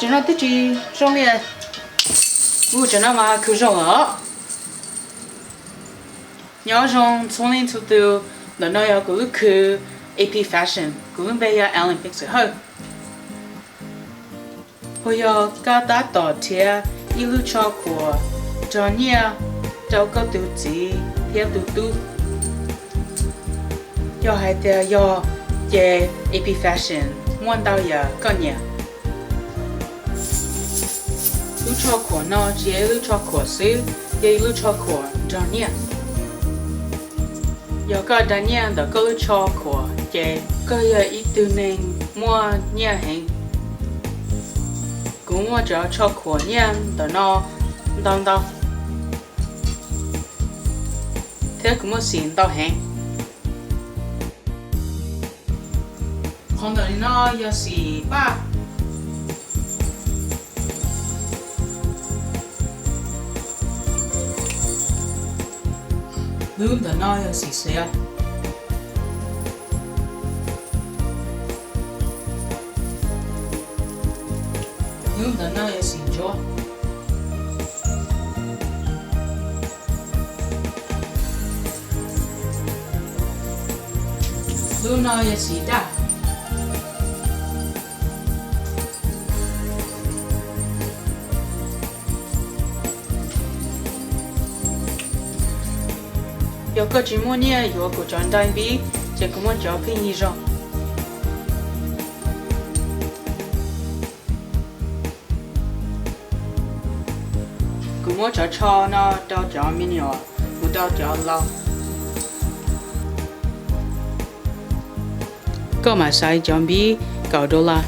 Tam no twb tsis zoo li. Ub, tam no mas khwv zoo os. Nyob zoo txhua leej txhua tus, ntawm no yog kuv lub khw A P Fashion, kuv lub npe yog Ellen Peev Xwm Hawj. Puas yog koj tab tom nrhiav ib lub tsho khuam nrog nyiaj rau koj tus txiv thiab tus tub? Yog hais tias yog, ces A P Fashion muaj ntau yam koj nyiam. Lub tsho khuam no tsis yog ib lub tsho khuam xwb, yog ib lub tsho khuam nrog nyiaj. Yog koj da nyiaj ntawm koj lub tsho khuam ces koj yog ib tug neeg muaj nyiaj heev. Kuv muaj cov tsho khuam nyiaj ntawm no ntau ntau, thiab kuv muaj xim ntau heev. Qhov ntawm no yog xim paj. Lub ntawm no yog xim xiav. Lub ntawm no yog xim ntsuab. Lub no yog xim daj. Yog koj tsis muaj nyiaj yuav kuv cov nraim npib, ces kuv muaj cov pheej yig zog. Kuv muab cov tsho no rau cov me nyuam mus rau cov laus. Koj mam xaiv cov npib kaum dollar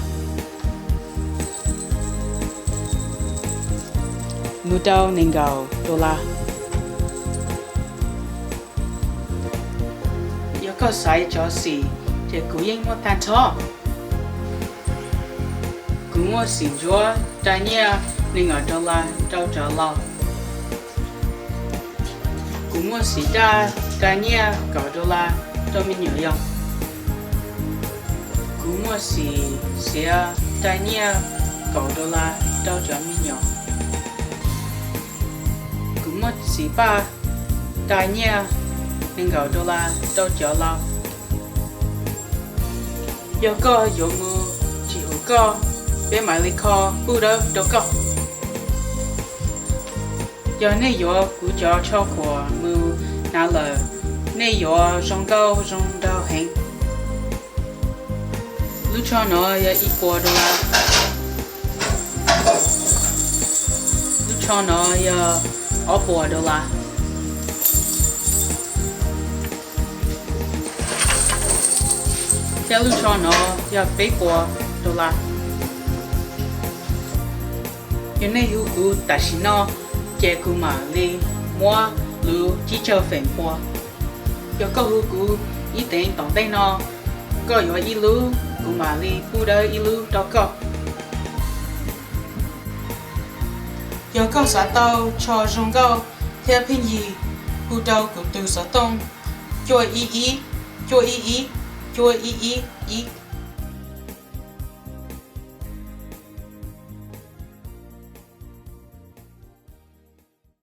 mus rau nees nkaum dollar. Yog koj xaiv cov xim, ces kuv yeej muaj tag nrho. Kuv muaj xim ntsuab da nyiaj nees nkaum dollar rau cov laus. Kuv muaj xim daj da nyiaj kaum dollar rau me nyuam yaus. Kuv muaj xim xiav da nyiaj kaum dollar rau cov me nyuam. Kuv muaj xim paj da nyiaj nees nkaum dollar rau cov laus. Yog koj yuav mus, tsis hum koj, peb mam li kho pub dawb rau koj. Yog nej yuav kuv cov tsho khuam mus hnav lawm, nej yuav zoo nkauj zoo nraug heev. Lub tsho no yog ib puas dollar. Lub tsho no yog ob puas dollar. Thiab lub tsho no yog peb puas dollar. Yog nej hu kuv tam sim no, ces kuv mam li muab luv tsib caug feem pua. Yog koj hu kuv ib teev tom ntej no, koj yuav ib lub, kuv mam li pub dawb ib lub rau koj. Yog koj xav tau tsho zoo nkauj thiab pheej yig, hu rau kuv tus xov tooj cuaj ib ib, cuaj ib ib, cuaj ib ib ib.